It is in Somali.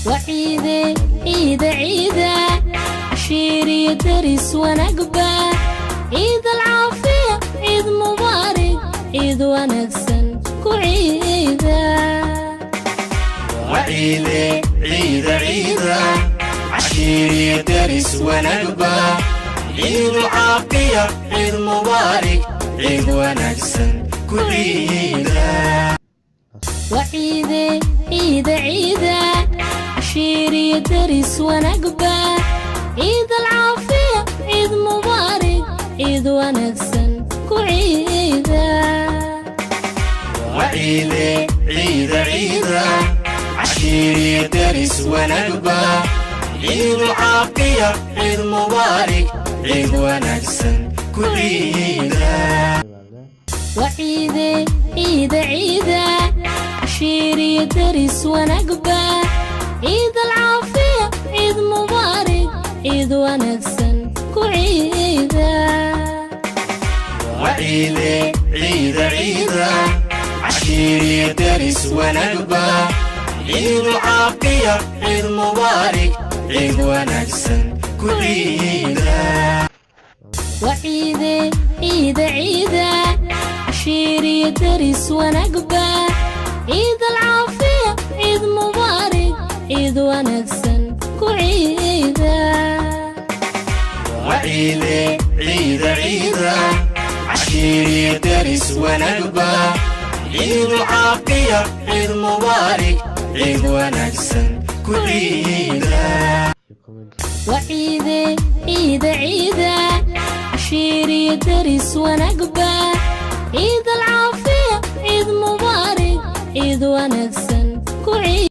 Waciide ciida ciida, cashiiriyo deris wanaagba. Ciid alcaafiya, ciid mubaarig, ciid wanaagsan ku ciida. Waciide ciida ciida, cashiiriyo deris wanaagba. Ciid alcaafiya, ciid mubaarig, ciid wanaagsan ku ciida. Waciide ciida ciida, cashiiriyo deris wanaagba. Ciid alcaafiya, ciid mubaarig, ciid wanaagsan ku ciida. Waciide ciida ciida, cashiiriyo deris wanaagba. Ciid alcaafiya, ciid mubaarig, ciid wanaagsan ku ciida. Waciide ciida ciida, cashiiriyo deris wanaagba. Ciid alcaafiya, ciid mubaarig, ciid wanaagsan ku ciida. Waciide ciida ciida, cashiiriyo deris wanaagba. Ciid alcaafiya, ciid mubaarig, ciid wanaagsan ku ciida. Waciide ciida ciida, cashiiriyo deris wanaagba. Ciid alcaafiya, ciid mubaarig, ciid wanaagsan ku ciida. Waciide ciida ciida, cashiiriyo deris wanaagba. Ciid alcaafiya, ciid mubaarig, ciid wanaagsan ku ciida. Waciide ciida ciida, cashiiriyo deris wanaagba. Ciid alcaafiya, ciid mubaarig, ciid wanaagsan ku ciida.